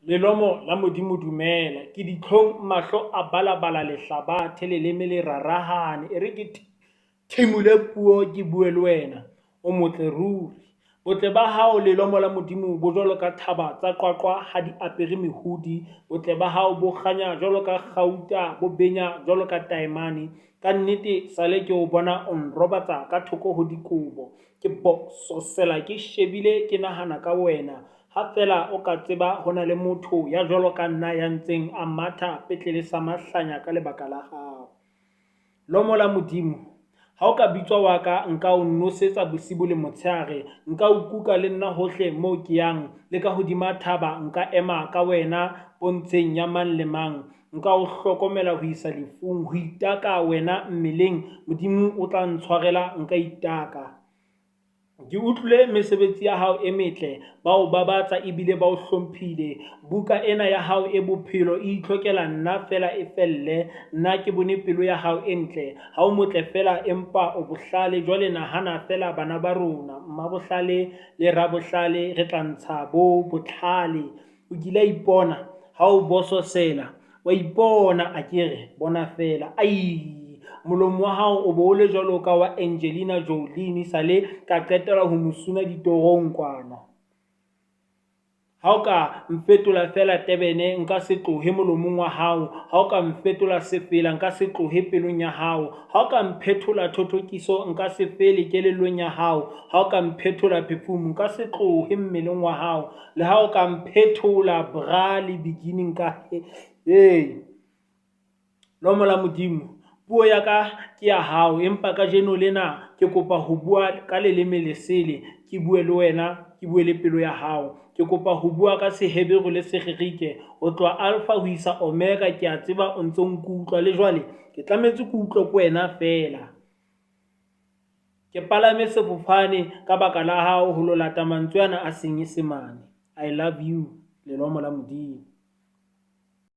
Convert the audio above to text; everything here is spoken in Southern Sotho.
Lelomo la Modimo dumela. Ke ditlhong mahlo a balabala lehlabathe leleme le rarahane. E re ke thimule puo ke bue le wena. O motle ruri. Botle ba hao lelomo la Modimo bo jwalo ka thaba tsa Qwaqwa ha di apere mehodi. Botle ba hao bo kganya jwalo ka kgauta, bo benya jwalo ka taemane. Ka nnete sale ke o bona o nrobatsa ka thoko ho dikobo. Ke bososela ke shebile ke nahana ka wena. Ha feela o ka tseba ho na le motho ya jwalo ka nna ya ntseng a matha petlele sa mahlanya ka lebaka la hao. Lomo la Modimo, ha o ka bitswa wa ka nka o nosetsa bosibu le motshehare, nka o kuka le nna hohle moo ke yang, le ka hodima thaba nka ema ka wena pontsheng ya mang le mang. Nka o hlokomela ho isa lefung, ho itaka wena mmeleng, Modimo o tla ntshwarela nka itaka. Ke utlwile mesebetsi ya hao e metle, ba o babatsa ebile ba o hlomphile. Buka ena ya hao e bophelo e itlhokela nna feela e felle. Nna ke bone pelo ya hao e ntle. Ha o motle feela empa o bohlale. Jwale nahana feela bana ba rona, Mmabohlale le Rabohlale re tla ntsha bo botlhale. O kile a ipona ha o bososela, wa ipona akere bona feela. Ai! Molomo wa hao o bo o le jwalo ka wa Angelina Jolie sale ka qetela ho mo suna ditorong kwana. Ha o ka mfetola feela tebene nka se tlohe molomong wa hao. Ha o ka mfetola sefela nka se tlohe pelong ya hao. Ha o ka mphethola thothokiso nka se fele kelellong ya hao. Ha o ka mphethola perfume nka se tlohe mmeleng wa hao. Le ha o ka mphethola bra le bikini nka hey. Lomo la Modimo, puo ya ka ke ya hao empa kajeno lena ke kopa ho bua ka leleme lesele, ke bue le wena, ke bue le pelo ya hao. Ke kopa ho bua ka Seheberu le Segerike, ho tloha Alpha ho isa Omega. Ke a tseba o ntso nkutlwa le jwale ke tlametse ke utlwe ke wena feela. Ke palame sefofane ka baka la hao ho lo lata mantswe ana a Senyesemane. I love you, lelomo la Modimo.